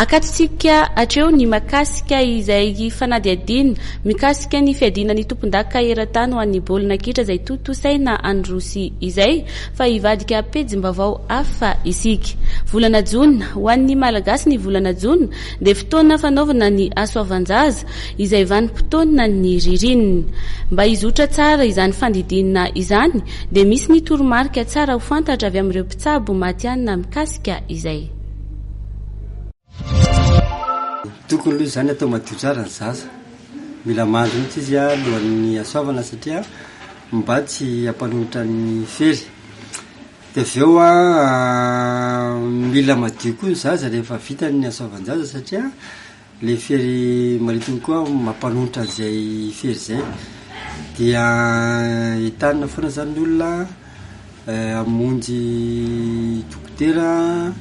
Akatontsika hatreo ny makasika izay fanadihadiana mikasika ny fiadiana ny tompondaka eran-tany ho an'ny baolina kitra izay tontosaina any Rosia izay fa hivadika pejim-baovao hafa isika. Volana jona, ho an'ny Malagasy ny volana jona dia fotoana fanaovana ny hasoavan-jaza izay vanim-potoanan'ny ririnina. Mba hizotra tsara izany fandidiana izany dia misy ny toromarika tsara ho fantatra avy amin'ireo mpitsabo matihanina mikasika izay. Tokony aloha izany atao madio tsara ny zaza. Mila mandry mihitsy izy alohan'ny hasoavana satria mba tsy hampanohitra ny fery. Dia avy eo mila madio koa ny zaza rehefa vita ny hasoavan-jaza satria le fery maritiny koa mampanohitra an'izay fery izay. Dia entanina foana zany ny olona hamonjy dokotera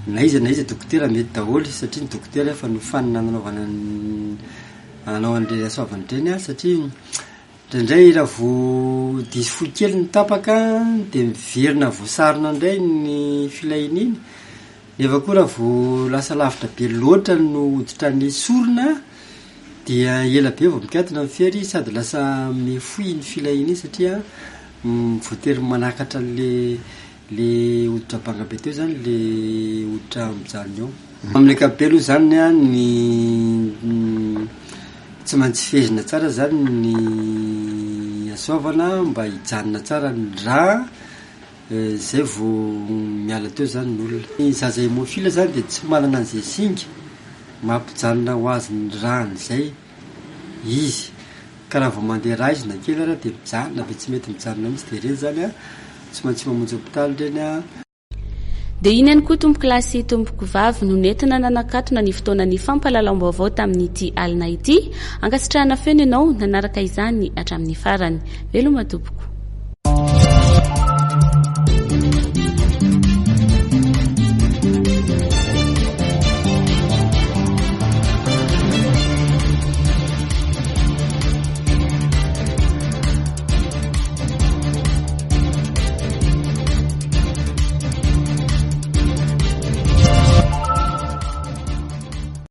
na iza na iza dokotera mety daholo satria ny dokotera efa nofanina nanaovana ny hanao an'ireny hasoavana ireny an satria indraindray raha vao diso fohy kely ny tapaka de miverina voasarona indray ny filahiana iny, nefa koa raha vao lasa lavitra be loatra no hoditra nesorina dia ela be vao mikatona ny fery sady lasa mifohy iny filahiana iny satria voatery manakatra an'le le hoditra banga be teo zany le hoditra mijanona eo. Amin'ny ankapobeny aloha zany an ny tsy maintsy fehezina tsara zany ny hasoavana mba hijanona tsara ny rà zay vao miala teo zany ny olona. Ny zaza hémophile zany de tsy manana an'izay singa mampijanona ho azy ny ràny zay izy, ka raha vao mandeha rà izy na kely ara de mijanona be tsy mety mijanona mihitsy de ireny zany an tsy maintsy mamonjy hopitaly ireny an. Dia iny ihany koa tompokolahy sy tompokovavy no nentina nanakatona ny fotoanan'ny fampahalalam-baovao tamin'ity alina ity. Ankasitrahana feno ianao nanaraka izany hatramin'ny farany. Veloma tompoko.